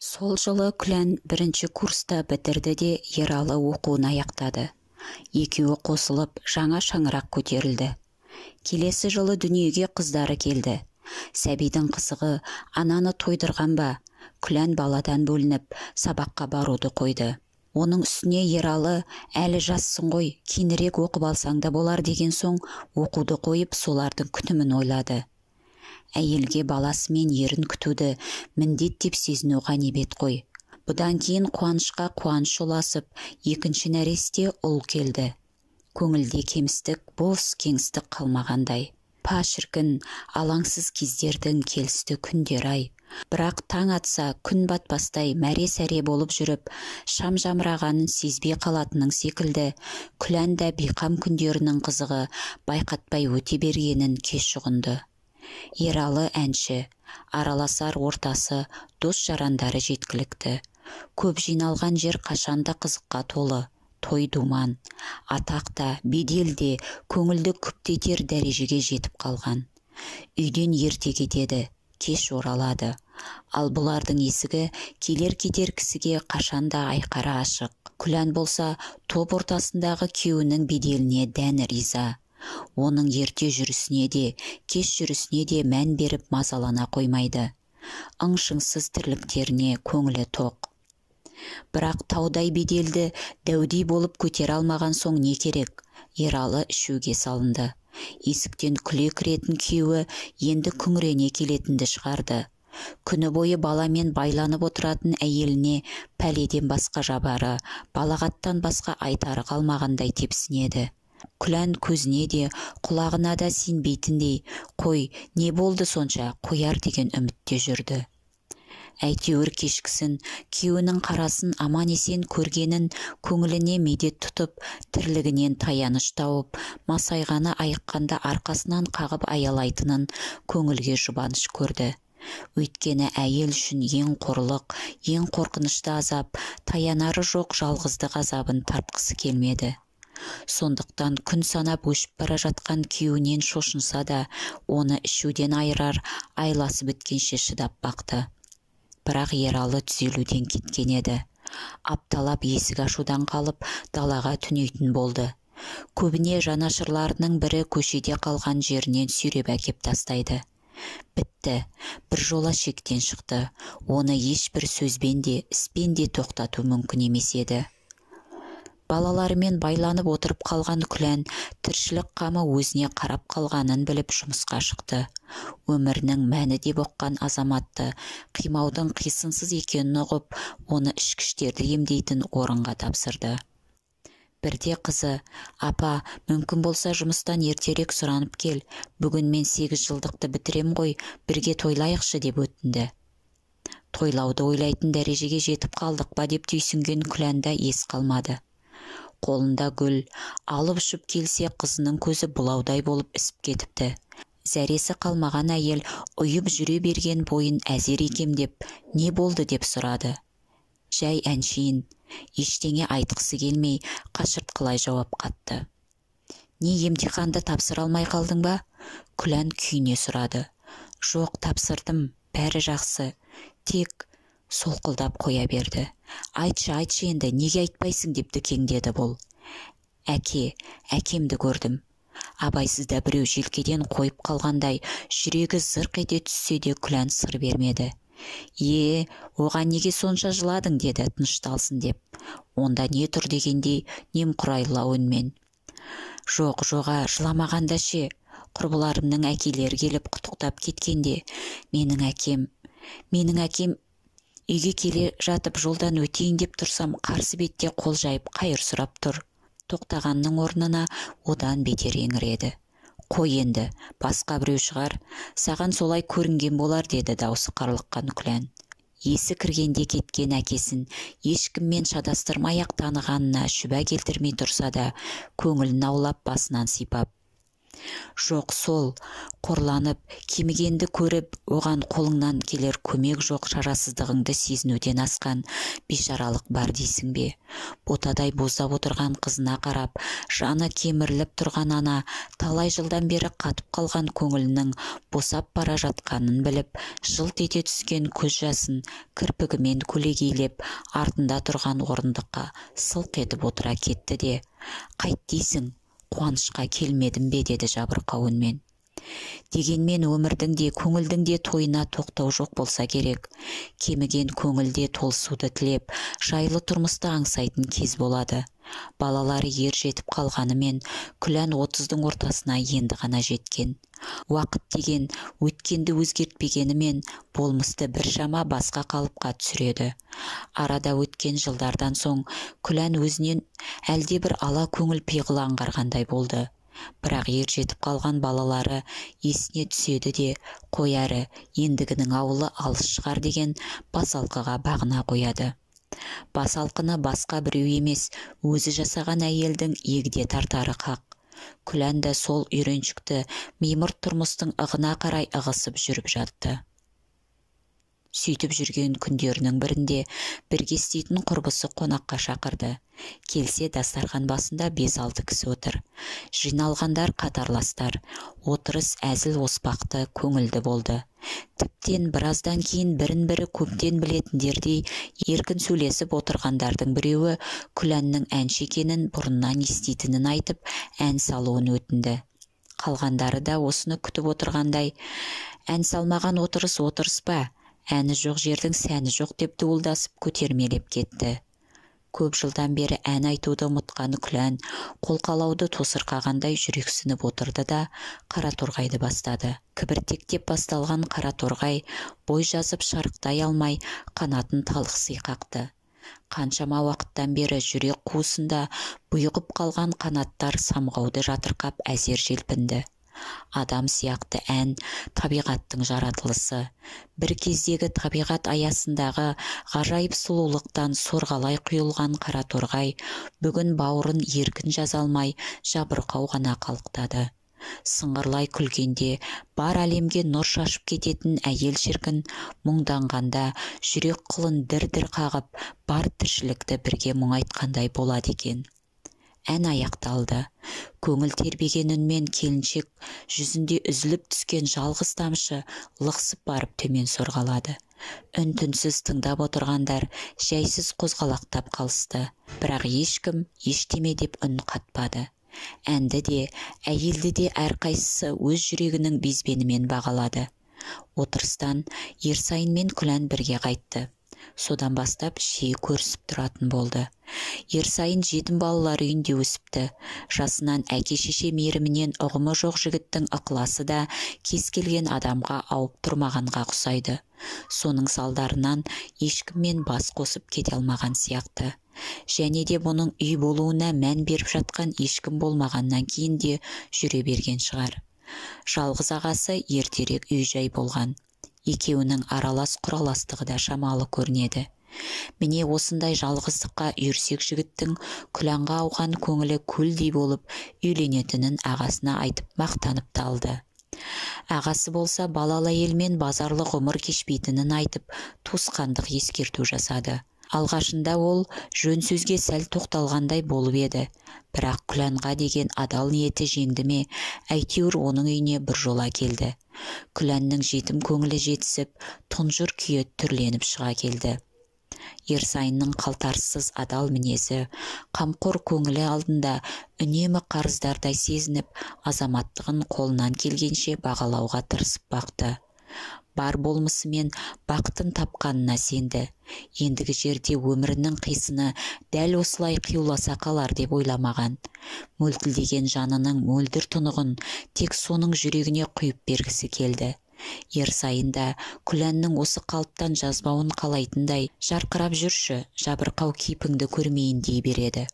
Сол жылы Күлән бірінші курста бітірді де, Ералы оқуын аяқтады. Екеуі қосылып, жаңа шаңырақ көтерілді. Келесі жылы дүниеге қыздары келді. Сәбидің қызығы ананы тойдырған ба, Күлән баладан бөлініп, сабаққа баруды қойды. Оның үстіне Ералы әлі жассың ғой, кейінірек оқып алсаң да болар деген соң, оқуды қойып, солардың күтімін ойлады. Әйелге баласы мен ерін күтуді міндет деп сезіну ғанибет қой. Бұдан кейін қуанышқа қуаныш ұласып, екінші нәресте ұл келді. Көңілде кемістік, бос кеңістік қалмағандай. Па шіркін, алаңсыз кездердің келісті күндер-ай. Бірақ таң атса, күн батпастай мәре-сәре болып жүріп, шам жамырағанын сезбей қалатының секілді, Күлән да бейқам күндерінің қызығы байқатпай өте бергенін кеш ұғынды. Ералы әнші, араласар ортасы, дос-жарандары жеткілікті. Көп жиналған жер қашанда қызыққа толы, той думан. Атақ та, бедел де көңілді күптетер дәрежеге жетіп қалған. Үйден ерте кетеді, кеш оралады. Ал бұлардың есігі келер-кетер кісіге қашанда айқара ашық. Күлән болса, топ ортасындағы күйеуінің беделіне дән риза. Оның ерте жүрісіне де, кеш жүрісіне де мән беріп мазалана қоймайды. Ың-шыңсыз тірліктеріне көңілі тоқ. Бірақ таудай беделді дәудей болып көтере алмаған соң не керек? Ералы ішуге салынды. Есіктен күле кіретін күйеуі енді күңірене келетінді шығарды. Күні бойы баламен байланып отыратын әйеліне пәледен басқа жабары, балағаттан басқа айтары қалмағандай тепсінеді. Күлән көзіне де, құлағына да сенбейтіндей, қой, не болды сонша, қояр деген үмітте жүрді. Әйтеуір кешкісін күйеуінің қарасын аман-есен көргенін көңіліне медет тұтып, тірлігінен таяныш тауып, масайғаны айыққанда арқасынан қағып аялайтынын көңілге жұбаныш көрді. Өйткені әйел үшін ең қорлық, ең қорқынышты азап, таянары жоқ жалғыздық азабын тартқысы келмеді. Сондықтан күн санап өшіп бара жатқан күйеуінен шошынса да, оны ішуден айырар айласы біткенше шыдап бақты. Бірақ Ералы түзелуден кеткен еді. Апталап есік ашудан қалып, далаға түнейтін болды. Көбіне жанашырларының бірі көшеде қалған жерінен сүйреп әкеп тастайды. Бітті, бір жола шектен шықты. Оны ешбір сөзбен де, іспен де тоқтату мүмкін емес еді. Балаларымен байланып отырып қалған Күлән тіршілік қамы өзіне қарап қалғанын біліп жұмысқа шықты. Өмірінің мәні деп ұққан азаматты қимаудың қисынсыз екенін ұғып, оны ішкіштерді емдейтін орынға тапсырды. Бірде қызы, апа, мүмкін болса жұмыстан ертерек сұранып кел, бүгін мен 8 жылдықты бітірем ғой, бірге тойлайықшы деп өтінді. Тойлауды ойлайтын дәрежеге жетіп қалдық па деп түйсінген Күләнда ес қалмады. Қолында гүл, алып ұшып келсе қызының көзі бұлаудай болып ісіп кетіпті. Зәресі қалмаған әйел ұйып жүре берген бойын әзер икемдеп, не болды деп сұрады. Жай әншейін, ештеңе айтқысы келмей, қашыртқылай жауап қатты. Не емтиханды тапсыра алмай қалдың ба? Күлән күйіне сұрады. Жоқ, тапсырдым, бәрі жақсы. Тек солқылдап қоя берді. Айтшы, айтшы енді, неге айтпайсың деп дікеңдеді бұл. Әке, әкемді көрдім. Абайсызда біреу желкеден қойып қалғандай, жүрегі зырқ ете түссе де Күлән сыр бермеді. Е, оған неге сонша жыладың деді тынышталсын деп. Онда не тұр дегендей немқұрайлау үнмен. Жоқ, жоға, жыламағанда ше, құрбыларымның әкелері келіп құттықтап кеткенде, менің әкем үйге келе жатып жолдан өтейін деп тұрсам, қарсы бетте қол жайып қайыр сұрап тұр. Тоқтағанның орнына одан бетер еңіреді. Қой енді, басқа біреу шығар, саған солай көрінген болар деді даусы қарлыққан Күлән. Есі кіргенде кеткен әкесін ешкіммен шатастырмай-ақ танығанына шүбә келтірмей тұрса да, көңілін аулап басынан сипап. Жоқ, сол қорланып, кемігенді көріп, оған қолыңнан келер көмек жоқ шарасыздығыңды сезінуден асқан бейшаралық бар дейсің бе? Ботадай боздап отырған қызына қарап, жаны кеміріліп тұрған ана талай жылдан бері қатып қалған көңілінің босап бара жатқанын біліп, жылт ете түскен көз жасын кірпігімен көлегейлеп, артында тұрған орындыққа сылқ етіп отыра кетті де, «Қайт дейсің, қуанышқа келмедім бе?» деді жабырқау үнмен. Дегенмен өмірдің де, көңілдің де тойына тоқтау жоқ болса керек. Кеміген көңілде толысуды тілеп, жайлы тұрмысты аңсайтын кез болады. Балалары ер жетіп қалғанымен, Күлән 30-дың ортасына енді ғана жеткен. Уақыт деген өткенді өзгертпегенімен болмысты біршама басқа қалыпқа түсіреді. Арада өткен жылдардан соң Күлән өзінен әлдебір ала көңіл пиғыл аңғарғандай болды. Бірақ ер жетіп қалған балалары есіне түседі де, қой әрі, ендігінің ауылы алыс шығар деген басалқыға бағына қояды. Басалқыны басқа біреу емес, өзі жасаған әйелдің егде тартары қақ. Күлән де сол үйреншікті мимырт тұрмыстың ығына қарай ығысып жүріп жатты. Сөйтіп жүрген күндерінің бірінде бірге істейтін құрбысы қонаққа шақырды. Келсе, дастархан басында 5-6 кісі отыр. Жиналғандар қатарластар. Отырыс әзіл оспақты, көңілді болды. Тіптен біраздан кейін бірін-бірі көптен білетіндердей еркін сөйлесіп отырғандардың біреуі Күләннің әнші екенін бұрыннан еститінін айтып, ән салуын өтінді. Қалғандары да осыны күтіп отырғандай, «Ән салмаған отырыс отырыс па? Әні жоқ жердің сәні жоқ» деп дуылдасып көтермелеп кетті. Көп жылдан бері ән айтуды ұмытқан Күлән қолқалауды тосырқағандай жүрексініп отырды да қара торғайды бастады. Кібіртектеп басталған қара торғай бой жазып шарықтай алмай қанатын талықси қақты. Қаншама уақыттан бері жүрек қуысында бұйығып қалған қанаттар самғауды жатырқап әзер желпінді. Адам сияқты ән табиғаттың жаратылысы. Бір кездегі табиғат аясындағы ғажайып сұлулықтан сорғалай құйылған қара торғай бүгін бауырын еркін жаза алмай жабырқау ғана қалықтады. Сыңғырлай күлгенде бар әлемге нұр шашып кететін әйел шіркін мұңданғанда жүрек қылын дір-дір қағып, бар тіршілікті бірге мұңайтқандай болады екен. Ән аяқталды. Көңіл тербеген үнмен келіншек жүзінде үзіліп түскен жалғыз тамшы лықсып барып төмен сорғалады. Үн-түнсіз тыңдап отырғандар жайсыз қозғалақтап қалысты. Бірақ ешкім ештеме деп үн қатпады. Әнді де, әйелді де әрқайсысы өз жүрегінің безбенімен бағалады. Отырыстан Ерсайын мен Күлән бірге қайтты. Содан бастап жиі көрісіп тұратын болды. Ерсайын жетім балалар үйінде өсіпті. Жасынан әке-шеше мейірімінен ұғымы жоқ жігіттің ықыласы да кез келген адамға ауып тұрмағанға ұқсайды. Соның салдарынан ешкіммен бас қосып кете алмаған сияқты. Және де бұның үй болуына мән беріп жатқан ешкім болмағаннан кейін де жүре берген шығар. Жалғыз ағасы ертерек үй-жай болған. Екеуінің аралас құраластығы да шамалы көрінеді. Міне осындай жалғыздыққа үйірсек жігіттің Күләнға ауған көңілі көлдей болып үйленетінін ағасына айтып мақтанып та алды. Ағасы болса балалы әйелмен базарлы ғұмыр кешпейтінін айтып туысқандық ескерту жасады. Алғашында ол жөн сөзге сәл тоқталғандай болып еді. Бірақ Күләнға деген адал ниеті жеңді ме, әйтеуір оның үйіне біржола келді. Күләннің жетім көңілі жетісіп, тұнжыр күйі түрленіп шыға келді. Ерсайынның қалтарыссыз адал мінезі, қамқор көңілі алдында үнемі қарыздардай сезініп, азаматтығын қолынан келгенше бағалауға тырысып бақты. Бар болмысымен бақытын тапқанына сенді. Ендігі жерде өмірінің қисыны дәл осылай қиюласа қалар деп ойламаған. Мөлтілдеген жанының мөлдір тұнығын тек соның жүрегіне құйып бергісі келді. Ерсайын да Күләннің осы қалыптан жазбауын қалайтындай, жарқырап жүрші, жабырқау кейпіңді көрмейін дей береді.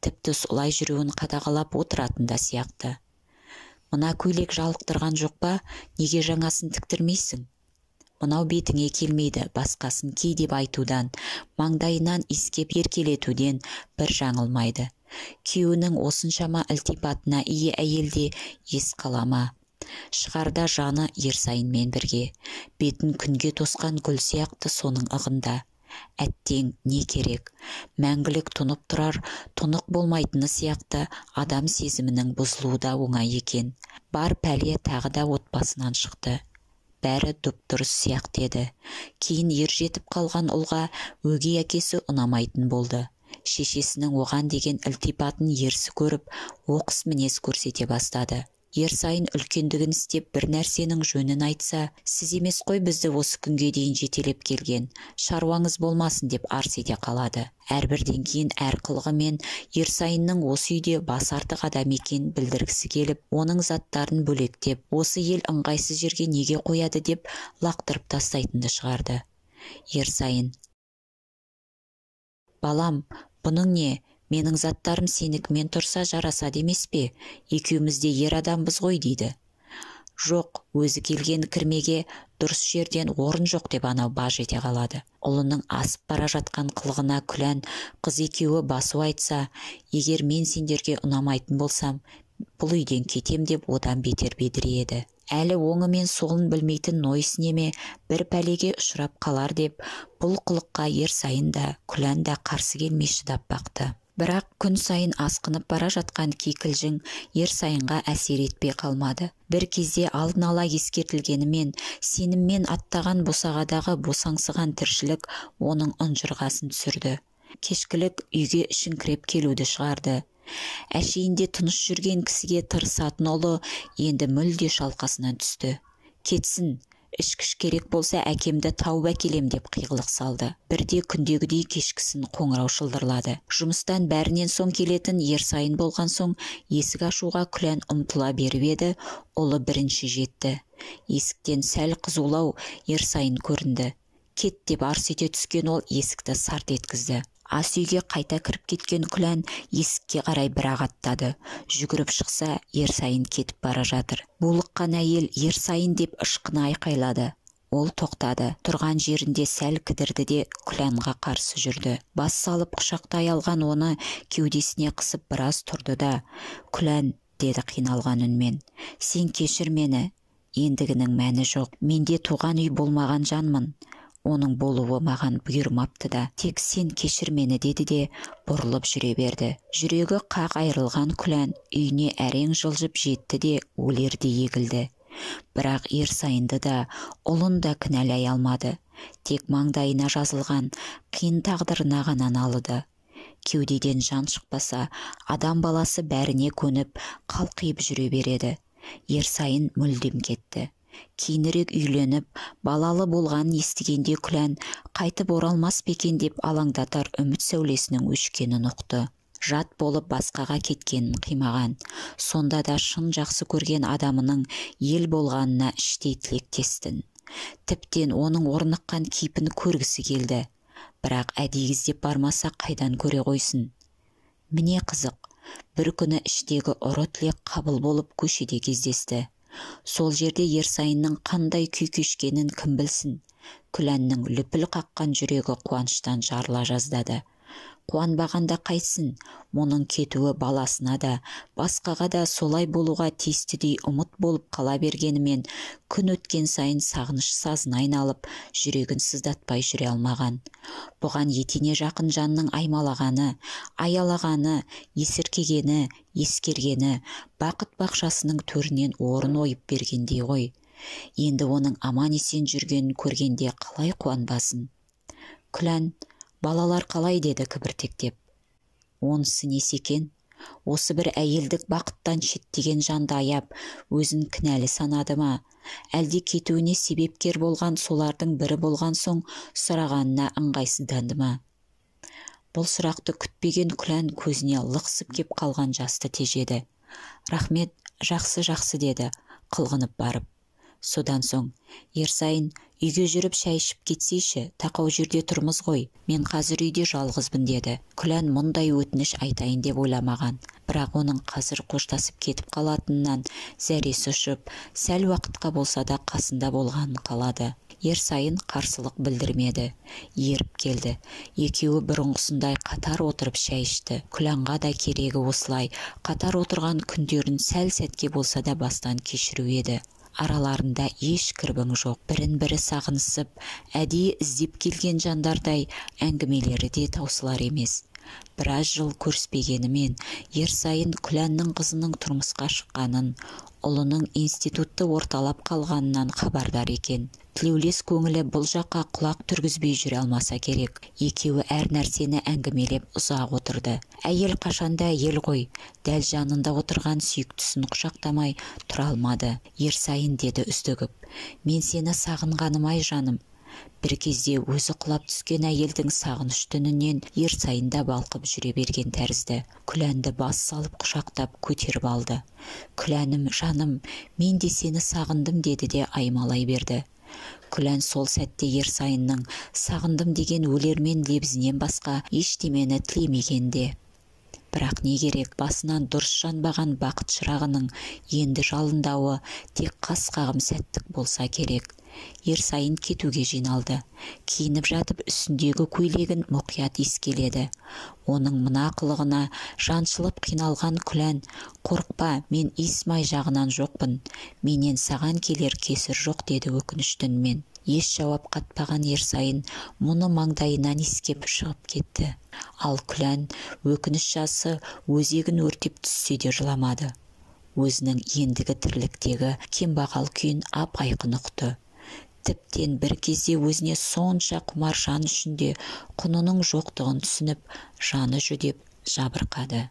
Тіпті солай жүруін қадағалап отыратын да сияқты. Мына көйлек жалықтырған жоқ па, неге жаңасын тіктірмейсің? Мынау бетіңе келмейді, басқасын ки деп айтудан, маңдайынан иіскеп еркелетуден бір жаңылмайды. Күйеуінің осыншама ілтипатына ие әйелде ес қала ма? Шығарда жаны Ерсайынмен бірге, бетін күнге тосқан гүл сияқты соның ығында. Әттең, не керек? Мәңгілік тұнып тұрар, тұнық болмайтыны сияқты адам сезімінің бұзылуы да оңай екен. Бар пәле тағы да отбасынан шықты. Бәрі дұп-дұрыс сияқты еді. Кейін ер жетіп қалған ұлға өгей әкесі ұнамайтын болды. Шешесінің оған деген ілтипатын ерсі көріп, оқыс мінез көрсете бастады. Ерсайын үлкендігін істеп бір нәрсенің жөнін айтса, сіз емес қой бізді осы күнге дейін жетелеп келген, шаруаңыз болмасын деп арс ете қалады. Әрбірден кейін әр қылығымен Ерсайынның осы үйде бас артық адам екенін білдіргісі келіп, оның заттарын бөлектеп, осы ел ыңғайсыз жерге неге қояды деп лақтырып тастайтынды шығарды. Ерсайын: «Балам, бұның не? Менің заттарым сенікімен тұрса жарасады емес пе? Екеуміз де ер адамбыз ғой», дейді. Жоқ, өзі келген кірмеге дұрыс жерден орын жоқ деп анау баж ете қалады. Ұлының асып бара жатқан қылығына Күлән қыз екеуі басу айтса, егер мен сендерге ұнамайтын болсам, бұл үйден кетем деп одан бетер бедіреді. Әлі оңы мен солын білмейтін нойыс неме бір пәлеге ұшырап қалар деп, бұл қылыққа Ерсайын да, Күлән да қарсы келмей шыдап бақты. Бірақ күн сайын асқынып бара жатқан кикілжің Ерсайынға әсер етпей қалмады. Бір кезде алдын ала ескертілгенімен, сеніммен аттаған босағадағы босаңсыған тіршілік оның ұнжырғасын түсірді. Кешкілік үйге ішіңкіреп келуді шығарды. Әшейінде тыныш жүрген кісіге тырысатын ұлы енді мүлде шалқасынан түсті. Кетсін, ішкіш керек болса әкемді тауып әкелем деп қиғылық салды. Бірде күндегідей кешкісін қоңырау шылдырлады. Жұмыстан бәрінен соң келетін Ерсайын болған соң есік ашуға Күлән ұмтыла беріп еді, ұлы бірінші жетті. Есіктен сәл қызулау Ерсайын көрінді. Кет деп арс ете түскен ол есікті сарт еткізді. Ас үйге қайта кіріп кеткен Күлән есікке қарай бір-ақ аттады. Жүгіріп шықса, Ерсайын кетіп бара жатыр. Булыққан әйел Ерсайын деп ышқына айқайлады. Ол тоқтады. Тұрған жерінде сәл кідірді де Күләнға қарсы жүрді. Бас салып құшақтай алған оны кеудесіне қысып біраз тұрды да, «Күлән», деді қиналған үнмен, «сен кешір мені, ендігінің мәні жоқ. Менде туған үй болмаған жанмын. Оның болуы маған бұйырмапты да. Тек сен кешір мені», деді де бұрылып жүре берді. Жүрегі қақ айырылған Күлән үйіне әрең жылжып жетті де өлердей егілді. Бірақ Ерсайынды да, ұлын да кінәлай алмады. Тек маңдайына жазылған қиын тағдырына ғана налыды. Кеудеден жан шықпаса, адам баласы бәріне көніп, қалқиып жүре береді. Ерсайын мүлдем кетті. Кейінірек үйленіп, балалы болғанын естігенде Күлән қайтып оралмас па екен деп алаңдатар үміт сәулесінің өшкенін ұқты. Жат болып басқаға кеткенін қимаған. Сонда да шын жақсы көрген адамының ел болғанына іштей тілектестін. Тіптен оның орныққан кейпін көргісі келді. Бірақ әдейі іздеп бармаса қайдан көре қойсын. Міне қызық, бір күні іштегі ұры тілек қабыл болып көшеде кездесті. Сол жерде Ерсайынның қандай күй кешкенін кім білсін. Күләннің лүпіл қаққан жүрегі қуаныштан жарыла жаздады. Қуанбағанда қайтсын, мұның кетуі баласына да, басқаға да солай болуға тиістідей ұмыт болып қала бергенімен, күн өткен сайын сағыныш сазына айналып, жүрегін сыздатпай жүре алмаған. Бұған етене жақын жанның аймалағаны, аялағаны, есіркегені, ескергені, бақыт бақшасының төрінен орын ойып бергендей ғой. Енді оның аман-есен жүргенін көргенде қалай қуанбасын? Күлән, балалар қалай, деді кібіртектеп. Онысы несі екен? Осы бір әйелдік бақыттан шеттеген жанды аяп, өзін кінәлі санады ма? Әлде кетуіне себепкер болған солардың бірі болған соң сұрағанына ыңғайсызданды ма? Бұл сұрақты күтпеген Күлән көзіне лықсып кеп қалған жасты тежеді. Рахмет, жақсы-жақсы, деді қылғынып барып. Содан соң, Ерсайын, үйге жүріп шай ішіп кетсейші, тақау жерде тұрмыз ғой, мен қазір үйде жалғызбын, деді. Күлән мұндай өтініш айтайын деп ойламаған, бірақ оның қазір қоштасып кетіп қалатынынан зәресі ұшып, сәл уақытқа болса да қасында болғанын қалады. Ерсайын қарсылық білдірмеді. Еріп келді. Екеуі бұрынғысындай қатар отырып шай ішті. Күләнға да керегі осылай қатар отырған күндерін сәл сәтке болса да бастан кешіру еді. Араларында еш кірбің жоқ. Бірін-бірі сағынысып, әдейі іздеп келген жандардай әңгімелері де таусылар емес. Біраз жыл көріспегенімен, Ерсайын Күләннің қызының тұрмысқа шыққанын, ұлының институтты орталап қалғанынан хабардар екен. Тілеулес көңілі бұл жаққа құлақ түргізбей жүре алмаса керек. Екеуі әр нәрсені әңгімелеп ұзақ отырды. Әйел қашанда әйел ғой, дәл жанында отырған сүйіктісін құшақтамай тұра алмады. Ерсайын, деді үздігіп, мен сені сағынғаным-ай жаным. Бір кезде өзі құлап түскен әйелдің сағыныш түнінен Ерсайын да балқып жүре берген тәрізді. Күләнді бас салып құшақтап көтеріп алды. Күләнім, жаным, мен де сені сағындым, деді де аймалай берді. Күлән сол сәтте Ерсайынның сағындым деген өлермен лебізінен басқа ештемені тілемегенде. Бірақ не керек, басынан дұрыс жанбаған бақыт шырағының енді жалындауы тек қас қағым сәттік болса керек. Ерсайын кетуге жиналды. Киініп жатып үстіндегі көйлегін мұқият иіскеледі. Оның мына қылығына жаншылып қиналған Күлән, қорықпа, мен иіс-май жағынан жоқпын, менен саған келер кесір жоқ, деді өкінішті үнмен. Еш жауап қатпаған Ерсайын мұны маңдайынан иіскеп шығып кетті. Ал Күлән өкініш жасы өзегін өртеп түссе де жыламады. Өзінің ендігі тірліктегі кембағал күйін ап-айқын ұқты. Тіптен бір кезде өзіне сонша құмар жан үшін де құнының жоқтығын түсініп, жаны жүдеп жабырқады.